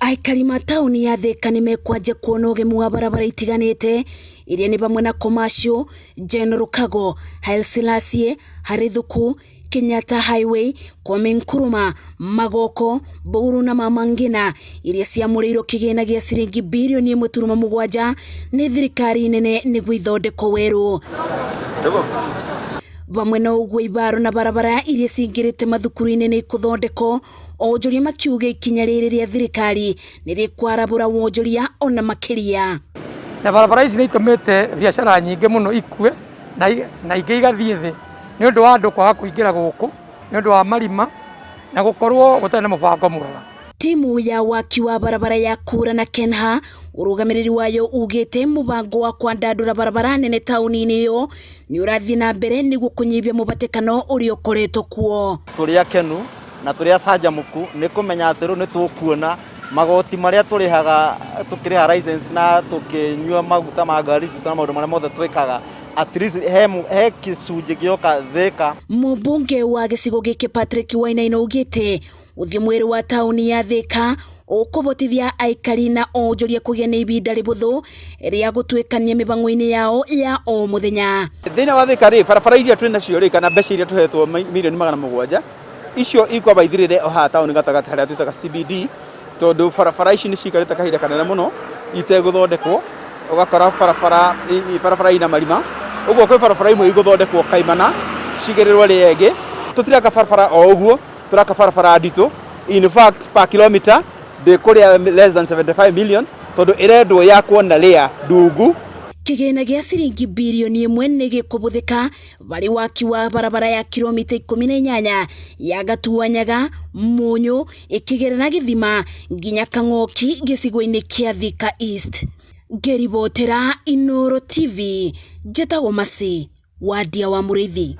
Aikari ma taũni ya Thika nĩ mekwanjia kuona ũgemu wa barabara itiganĩte iria nĩ vamwe na Commercial, General Kago, Haile Selassie, Harithuku, Kenyatta Highway, Kwame Nkrumah, Magoko, Mburu na Mama Ngina iria ciamũrĩirwo kĩgĩna gĩa ciringi birioni 1.7 nĩ thirikari nene nĩguo ithondekwo werũ. Vamwe na ũguo ibaro na barabara iria cingĩrĩte mathukuru-inĩ nĩ ikũthondekwo. Onjoria makiuga ikinya rĩrĩ rĩa thirikari nĩ rĩkwarabũra wonjoria ona makĩria. Na barabara ici nĩ itũmĩte biacara nyingĩ mũno ikue na ingĩ igathiĩ thĩ nĩ ũndũ wa andũ kwaga kũingĩra gũkũ nĩ ũndũ wa marima na gũkorwo gũtarĩ na mũbango mwega. Timu ya waki wa barabara ya Kura na Kenha ũrũgamĩrĩri wayo ugĩte mũbango wa kwandandũra barabara nene taũni-inĩ ĩyo nĩ ũrathiĩ na mbere nĩguo kũnyihia mũbatĩkano ũrĩa ũkoretwo kuo. Tũrĩ akenu na tũrĩ acanjamũku nĩ kũmenya atĩ rĩu nĩ tũkuona magoti marĩa tũrĩhaga tũkĩrĩha license na tũkĩnyua maguta ma ngari citũ na maũndũ marĩa mothe twĩkaga, at least he gĩcunjĩ gĩoka Thĩka. Mũmbunge wa gĩcigo gĩkĩ Patrick Wainaina augĩte ũthiũ mwerũ wa taũni ya Thĩka ũkũbotithia aikari na onjoria kũgĩa na ibinda rĩbũthũ rĩa gũtuĩkania mĩbang'o-inĩ yao ya o mũthenya. Thĩinĩ wa Thĩka rĩ, barabara iria twĩ nacio rĩ, kana mbeca iria tũhetwo mirioni 700, icio ikwamba ithirĩre o haha taũni gatagatĩ harĩa twĩtaga CBD, tondũ barabara ici nĩ ciikarĩte kahinda kanene mũno itegũthondekwo, ũgakora barabara ina marima, ũguo kwĩ barabara imwe igũthondekwo kaimana cigĩrĩrwo rĩengĩ. Tũtiraka barabara o ũguo, tũraka barabara nditũ, in fact per kilometer ndĩkũrĩa less than 75 million, tondũ ĩrendwo yakwo na layer ndungu. Kĩgĩna gĩa ciringi birioni 1 nĩ gĩkũbũthĩka varĩ waki wa barabara ya kilomita 18 ya Gatuanyaga Mũnyũ ĩkĩgerera gĩthima nginya Kang'oki gĩcigo-inĩ kĩa Thika East. Ngĩribotera Inooro TV, njĩtagwo Mercy Wandia wa Mũrĩithi.